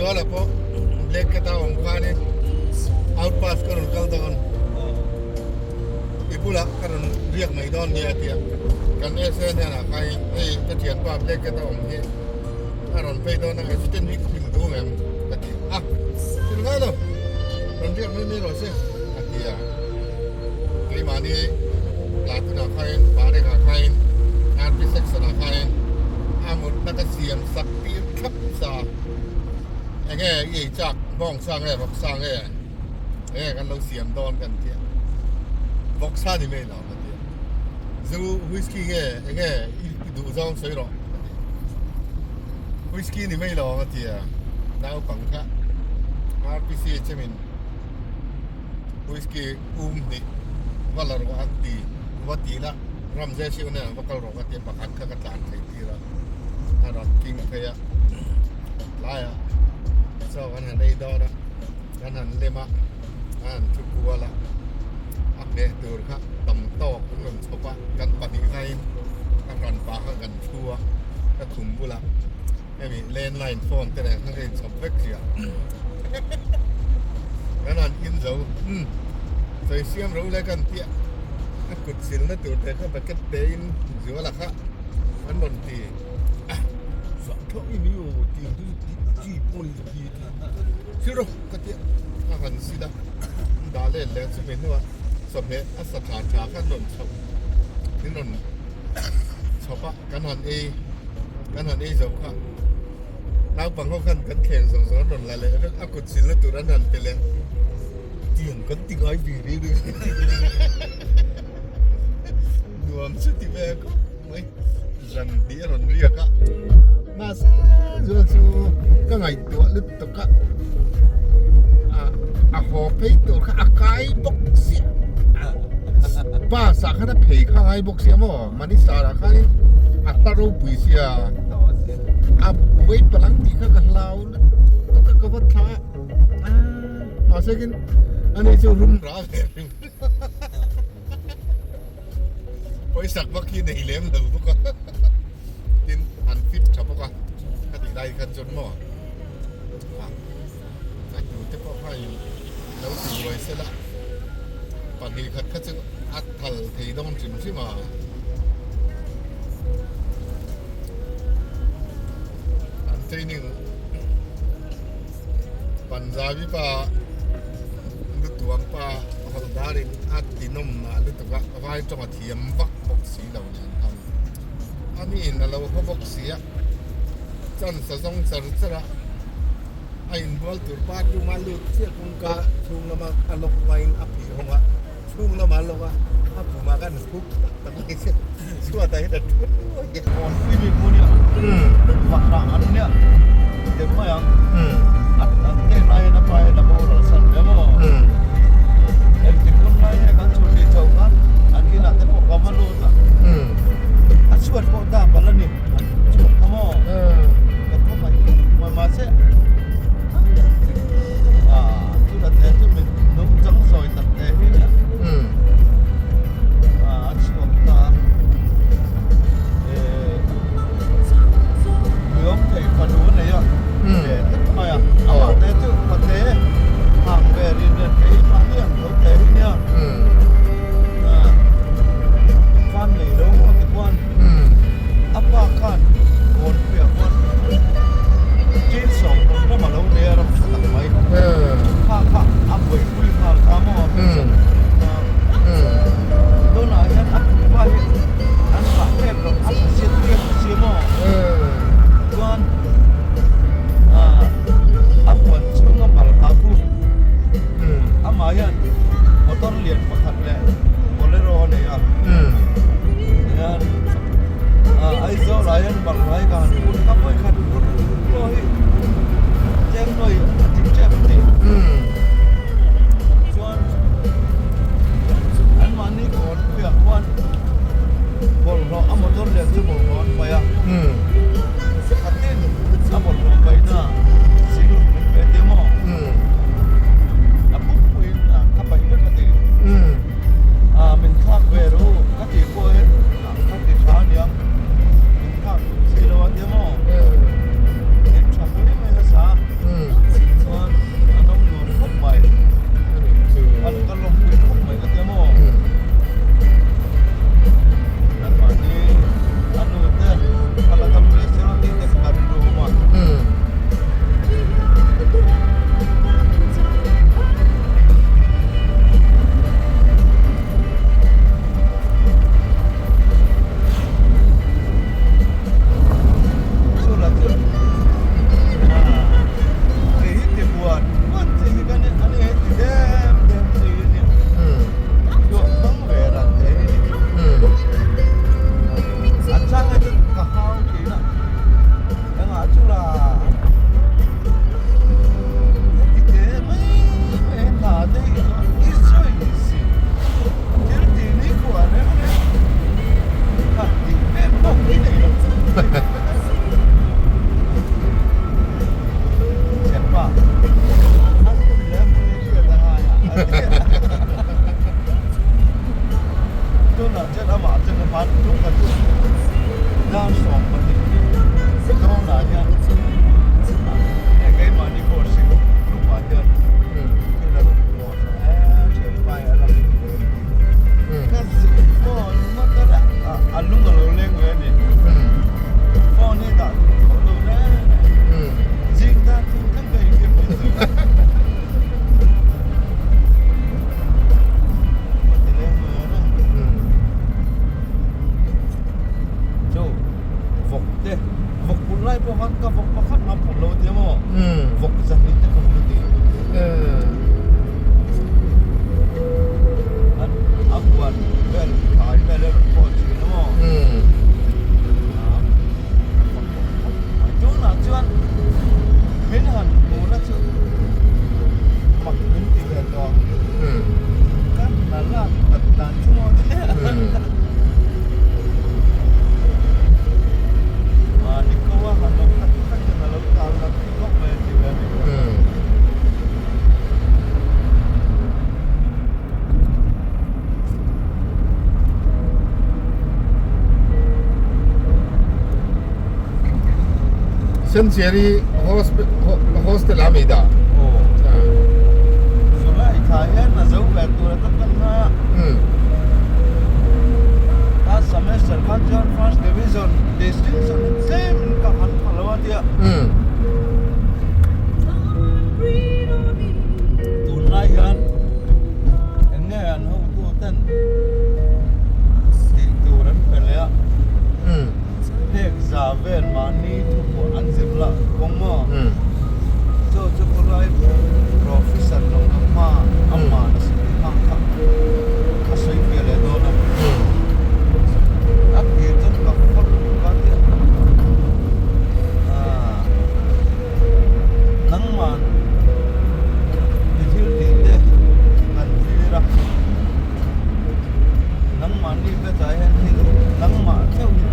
Zuala pawh Black Cat a awm khanin out pass ka rawn kal dawn i bulah ka rawn riak mai dawn nia tia kan SA hnenah khain hei ka thianpa Black Cat a awm hi a rawn phei dawn a accident hi ka hrilh duh em ka ti a hrilh ngai lo rawn riak mai mai rawh se a ti a keimahni Platunah khain Parengah khain RP section ah khain a mutna ka siam sak tir thlap sa enge i ei chak bawng sa nge vawk sa nge enge kan lo siam dawn kan tia vawk sa ni mai lo ka tia zu whisky nge enge i duh zawng sawi rawh ka ti whisky ni mai lo ka tia naupang kha RPC chemin whisky um hnih va la rawh a ti va ti la ram zeh siu nen va kal rawh ka tia pakhat kha ka tlan thei tir a a rawn king phei a tlaiah chaw kan han ei dawn a kan han lem a a han thu kual a a hneh tur kha tam tawk an rawn chhawp a kan pahnih zaiin a hran pah kha kan thu a ka khum bulah hemi landline phone te nen khan ka inchhawp vek ziah kan han in zo umm sawi siam ro le kan tia a kut silna tur te kha bucket te in zuala kha an rawn ti thawh i ni aw ti ang chu chi pawh ni ti thil rawh ka tia a han sil a an dah let leh chumi hnuah chawhmeh a sa tha tha kha an rawn chhawp an rawn chhawp a kan han ei kan han ei zo kha naupang ho khan kan thleng zawng zawng an rawn la leh vek a kut silna tur an han pe leh tiang kan ti ngai ve reng reng nuam chu ti ve khawp mai zan tih a rawn riak a mahse chuan chu ka ngaihtuah lutuk a a haw phei tur kha a kai bawk chiah bus ah khan a phei kha a ngai bawk sia maw Manisar ah khanin a hla ropui sia a buai palh ang tih kha ka hlau lutuk a ka va thla a mahse khin ani chu rum ra ve reng. Pawisak vak hi nei lem lo bawk a tin an fit tha bawk a ka tih lai khan chuan maw a tu te pawh kha in lo ti buai se la pahnih khat kha chu a thal thei dawn hrim hrim a an training Punjabi pa lutuang pa hawldarin a tinawm mah lutuk a vai tawng a thiam vak bawk si lo nen khan a niin a lo haw bawk si a chance a zawng char char a a inbual tur bathroom a lut chiah kawngka chhung lama a lock hmain a phih hawng a chhung lama a lock a a pumah khan huk tak tak mai che chhuatah hian a thu a. Aw swimming pool nia vahra an nia deuh mai ang an an tet lai hian a pa hian a boral san ve maw engtik hun lai nge kan chhun tih chauh khan an inah te pawh ka va lut a a chhuat pawh ta palh a ni an chhuat kha maw ka khaw mai mai mahse ah chutah te chu min nung chang sawi tak te hi nia ah a chhuak ta a. Liam thei fanu a nei a, ve tlat mai a. ngam phawt lo tia maw vawk 200 te ka hmu ti an a huan vel thlai vel a rawn pawh thin a maw tunah chuan min han hmu na chu mak min ti ve tawh ang ka hna lak that dan chu maw Mahni ko a han awm tak tak in a lo tal nat khawp mai a ti ve a ni. Sensiari hostel a mi dah. Aw. July thla hian a zo ve tur a ta tan a. Last semester khan chuan first division distinction hi tlem in ka han pha lo a tia. Tunlai hian eng nge an hotu ten tih tur an pe leh a. Phek za vel mahni thupawh an zir lah kawng maw? Chu chu khawlai Professor lo ang hma amah na hmang kha a sawi ve leh dawn a. A tir chuan ka khawl lutuk a tia aah nangman i thil tih te kan thlir a nangmahni betah hian thil nangmah theuh hi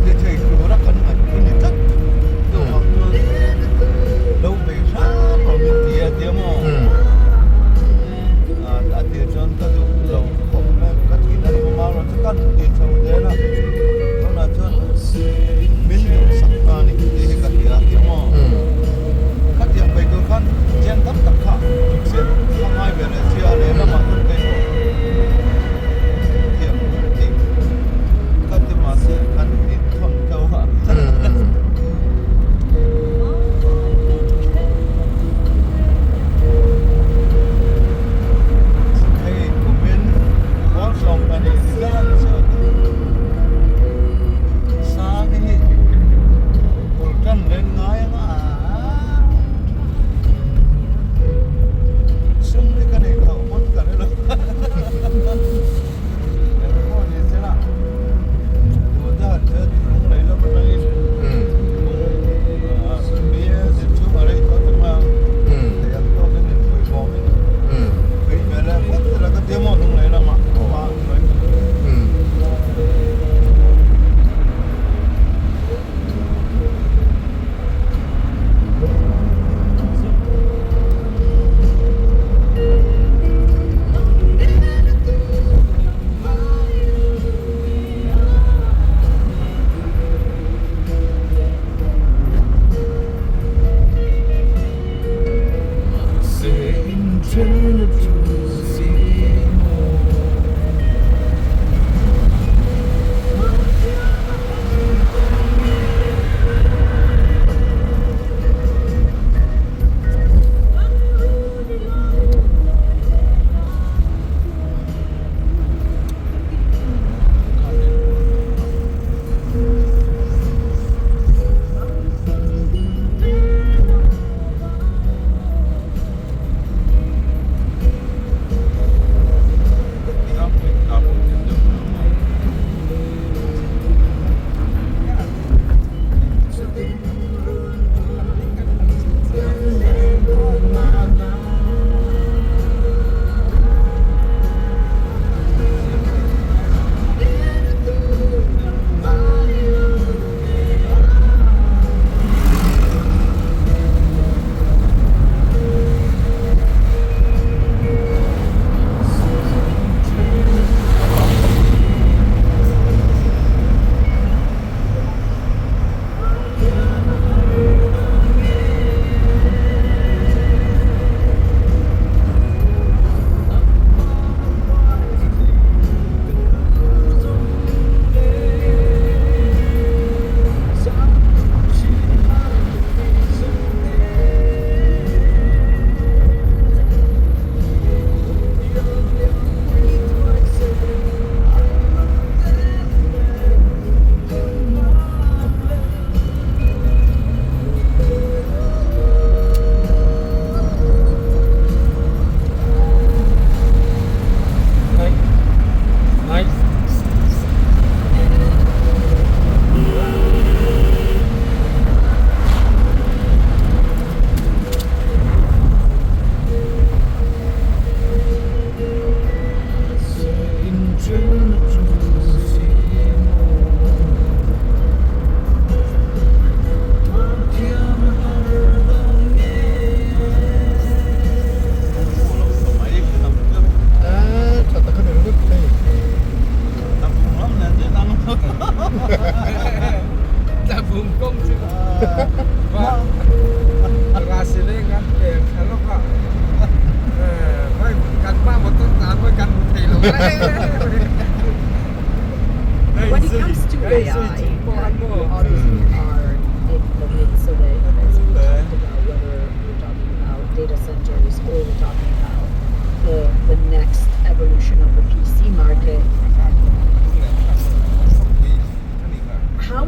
ti thei tura kan ngaih hi ni tlat chuvang chuan. When it comes to AI, you obviously are in the midst of it, as we talked about, whether we're talking about data centers or we're talking about the, the next evolution of the PC market. How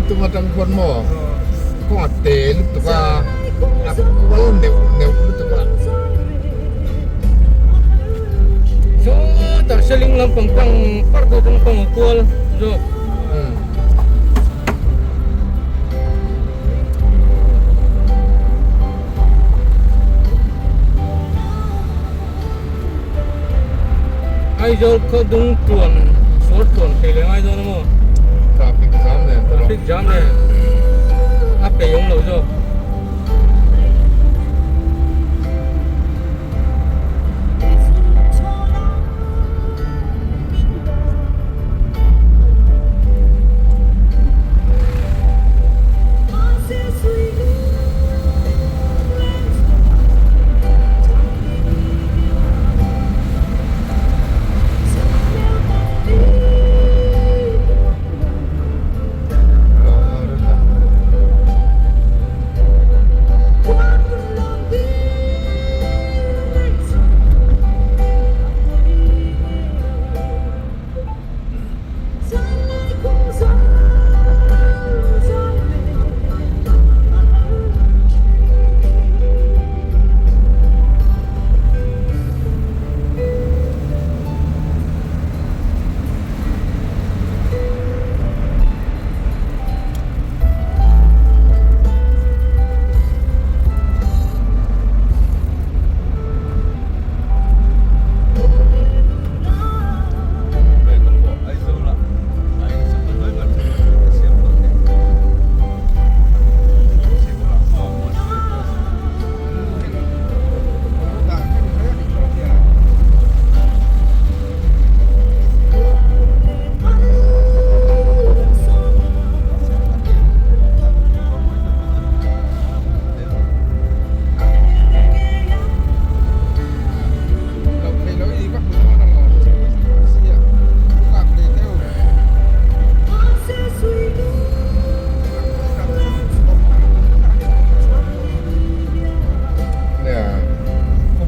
Tum atang khuan maw kawng a te lutuk a a kual neuh neuh lutuk a. So Darjeeling lampang tang pardo tang pang kual zo. Aizawl khaw dung tuan suar tuan thei leh ngai dawn a maw? Traffic jam nen te Traffic jam nen a pe awm lo zawk.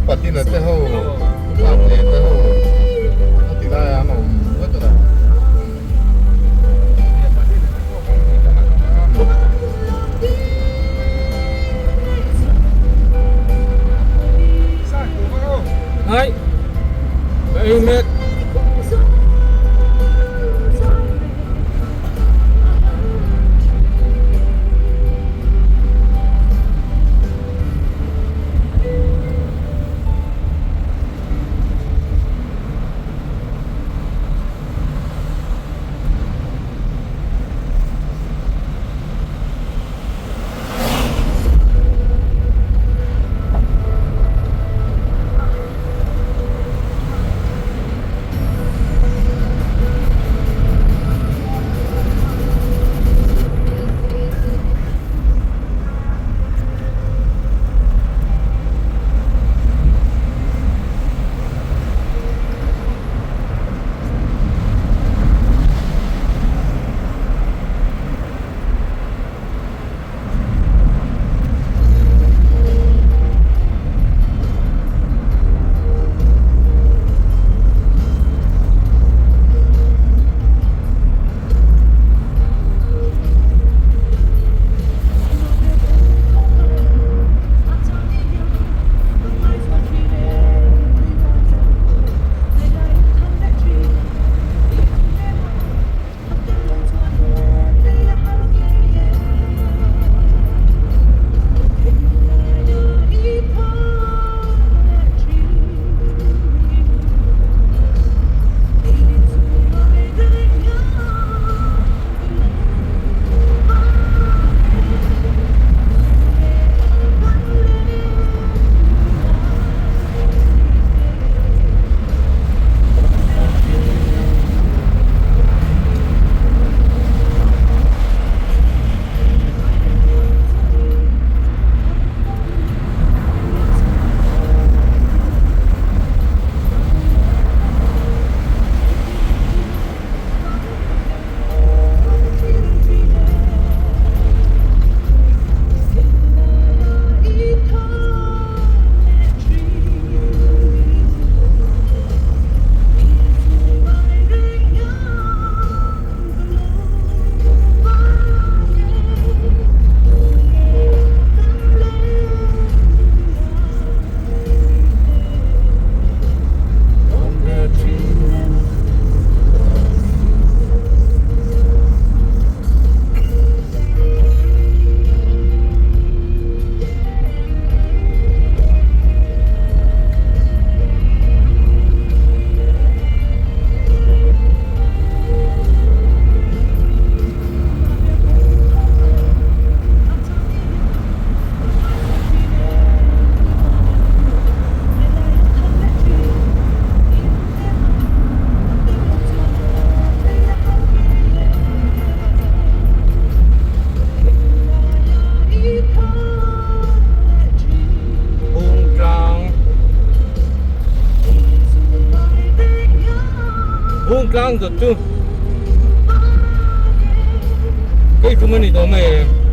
Upatina te ho upa te ho a ti lai an awm vek a. Ai ei mek. tlang dawt chu kei tum a ni tawh mai em.